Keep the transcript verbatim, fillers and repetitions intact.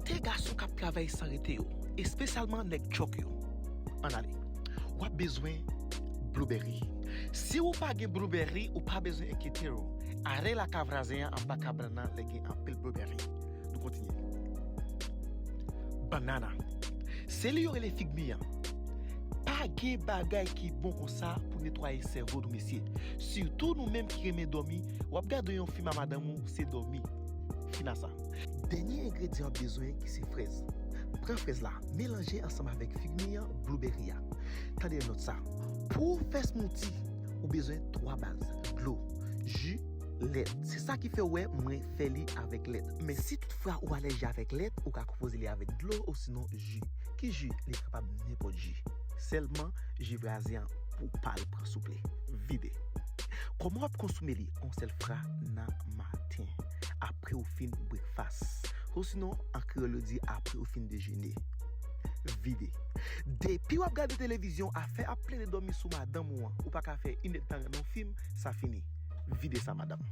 Kantite gason k ap travay san rete yo, espesyalman nèg djòk yo. Ann ale. W ap bezwen blueberry. Si ou pa gen blueberry, ou pa bezwen enkyete w. Ale lakay vwazen an anba kabann nan, lè gen anpil blueberry. Nou kontinye. Bannana. Se li yo rele fig mi an. Pa gen bagay ki bon konsa pou netwaye sèvo nou, mesye. Sitou nou menm ki renmen dòmi, w ap gade yon fim a madanm ou, se dòmi. Fin a sa. Dènye engredyan w ap bezwen ki se frèz. Pran frèz la, melanje ansanm avèk fig mi an, blueberry a. Tande nòt sa. Pou w fè smoothie, ou bezwen twa baz, dlo, ji, lèt. Se sa ki fè w wè mwen fè li avèk lèt. Men si toutfwa ou alèji avèk lèt, ou ka konpoze li avèk dlo osinon ji. Ki ji? Li kapab nenpòt ji. Sèlman ji vwazen an pou w pa al pran souple. Vide. Kòman w ap konsome li? Yon sèl fwa nan maten, apre ou fin brekfas. Osinon, an kreyòl yo di apre ou fin dejene. Vide. Depi w ap gade televizyon, afè ap plede dòmi sou madanm ou an, ou pa ka fè inèdtan gade yon fim, sa fini. Vide sa, madanm.